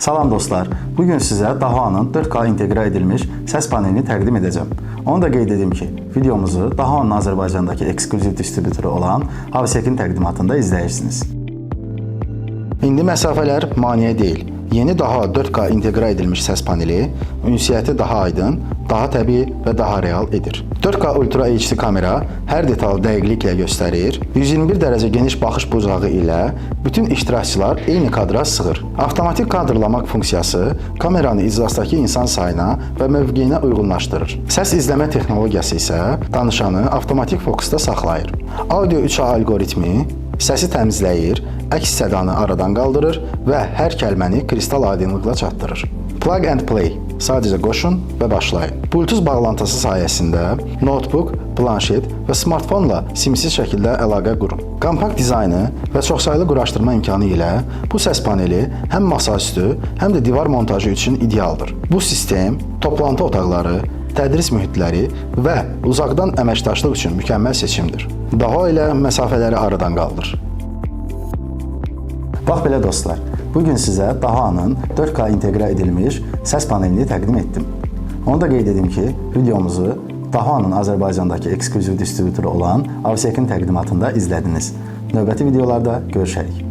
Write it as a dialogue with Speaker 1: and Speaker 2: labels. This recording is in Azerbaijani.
Speaker 1: Salam dostlar. Bu gün sizə Dahua'nın 4K inteqrə edilmiş səs panelini təqdim edəcəm. Onu da qeyd edim ki, videomuzu Dahua'nın Azərbaycandakı eksklüziv distributoru olan Havsekin təqdimatında izləyirsiniz. İndi məsafələr maneə deyil. Yeni Dahua 4K inteqrə edilmiş səs paneli ünsiyyəti daha aydın, daha təbii və daha real edir. 4K Ultra HD kamera hər detalı dəqiqliklə göstərir. 121 dərəcə geniş baxış bucağı ilə bütün iştirakçılar eyni kadra sığır. Avtomatik kadrlamaq funksiyası kameranı iclasdakı insan sayına və mövqeyinə uyğunlaşdırır. Səs izləmə texnologiyası isə danışanı avtomatik fokusda saxlayır. Audio 3A alqoritmi səsi təmizləyir, əks sədanı aradan qaldırır və hər kəlməni kristal aydınlıqla çatdırır. Plug and play. Sadəcə qoşun və başlayın. Bluetooth bağlantısı sayəsində notebook, planşet və smartfonla simsiz şəkildə əlaqə qurun. Kompakt dizaynı və çoxsaylı quraşdırma imkanı ilə bu səs paneli həm masaüstü, həm də divar montajı üçün idealdır. Bu sistem toplantı otaqları, tədris mühitləri və uzaqdan əməkdaşlıq üçün mükəmməl seçimdir. Dahua ilə məsafələri aradan qaldır. Bax belə dostlar, bu gün sizə Dahua'nın 4K inteqrə edilmiş səs panelini təqdim etdim. Onu da qeyd edim ki, videomuzu Dahua'nın Azərbaycandakı eksklüziv distributoru olan Avsekin təqdimatında izlədiniz. Növbəti videolarda görüşərik.